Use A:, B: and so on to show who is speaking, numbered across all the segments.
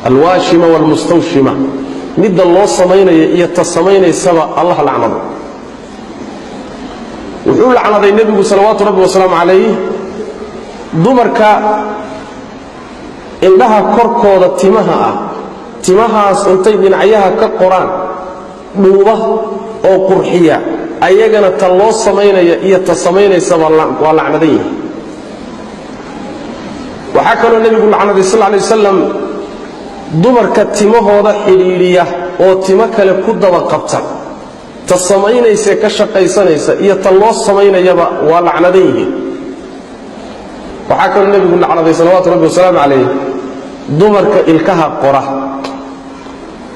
A: Alwaashima waalmustawshima, midda loo samaynaya iyo ta samaynaysaba Allah lacnado. Wuxuu lacnaday Nebigu salawaatu rabbi wasalaamu calayh dumarka indhaha korkooda timaha ah, timahaas intay dhinacyaha ka qoraan dhuuba oo qurxiya. Ayagana ta loo samaynaya iyo ta samaynaysaba waa lacnadan yihi. Waxaa kaloo Nebigu lacnaday sal lay wasalam dumarka timahooda xidhiidhiya oo timo kale ku daba qabta. Ta samaynaysae ka shaqaysanaysa iyo ta loo samaynayaba waa lacnadan yihiin. Waxaa kaloo Nebigu lacnaday salawaatu rabbi wasalaamu calayh dumarka ilkaha qora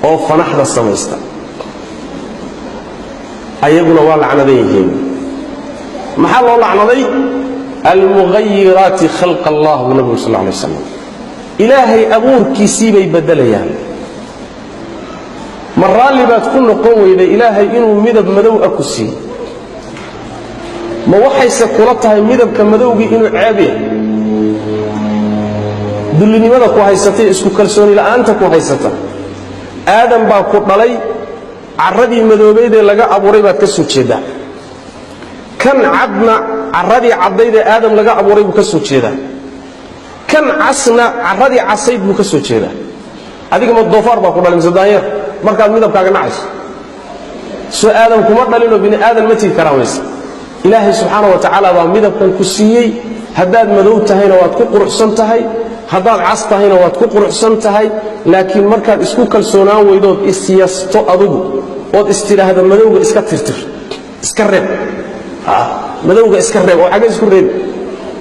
A: oo fanaxda samaysta, ayaguna waa lacnadan yihiin. Maxaa loo lacnaday? Almughayiraati khalq Allah, buu nabigu sal lay waslam. Ilaahay abuurkiisii bay beddelayaan. Ma raalli baad ku noqon weyday Ilaahay inuu midab madow ah ku siiyey? Ma waxayse kula tahay midabka madowgii inuu ceeb yahay? Dullinimada ku haysatay, isku kalsooni la'aanta ku haysata, Aadam baa ku dhalay, carradii madoobaydee laga abuuray baad ka soo jeeddaa. Kan cadna carradii caddaydee Aadam laga abuuray buu ka soo jeedaa. Kan casna carradii casayd buu ka soo jeedaa. Adiga ma doofaar baa ku dhalay mise daanyeer markaad midabkaaga nacayso? Soo Aadam kuma dhalinoo bini aadan ma tigi karaan wayse? Ilaahay subxaana wa tacaala baa midabkan ku siiyey. Haddaad madow tahayna waad ku quruxsan tahay, haddaad cas tahayna waad ku quruxsan tahay. Laakiin markaad isku kalsoonaan weydood isyasto adugu ood istidhaahdo madowga iska tirtir, iska reeb, madowga iska reeb, oo xagga isku reebi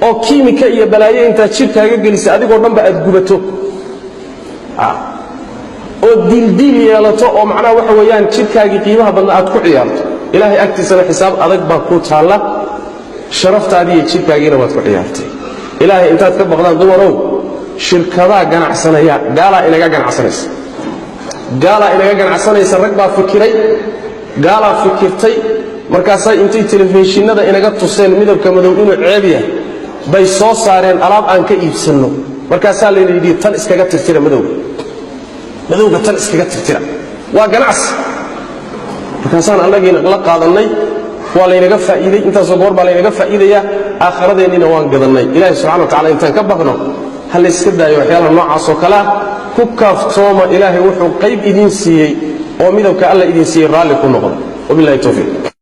A: oo kiimika iyo balaayo intaad jidhkaaga gelisa adigoo dhanba aad gubato oo diildiil yeelato, oo macnaha waxa weeyaan jidhkaagii qiimaha badna aad ku ciyaarto, Ilaahay agtiisana xisaab adag baa ku taalla. Sharaftaadii iyo jidhkaagiina waad ku ciyaartay. Ilaahay intaad ka baqdaan, dumarow, shirkadaa ganacsanaya, gaalaa inaga ganacsanaysa, gaalaa inaga ganacsanaysa. Rag baa fikiray, gaalaa fikirtay. Markaasaa intay telefishinada inaga tuseen midabka madow inuu ceeb yahay bay soo saareen alaab aan ka iibsanno. Markaasaa layna yidhi, tan iskaga tirtira madowga, madowga tan iskaga tirtira. Waa ganacsi. Markaasaan annagiina la qaadannay, waa laynaga faa'iiday. Intaasoo goor baa laynaga faa'iidayaa, aakhiradeenniina waan gadannay. Ilahi subxana wa tacala intaan ka baqno ha layska daayo waxyaalaha noocaasoo kale ah. Ku kaaftooma Ilaahay wuxuu qayb idiin siiyey oo midabka Alla idin siiyey, raalli ku noqda. Wabillahi towfiiq.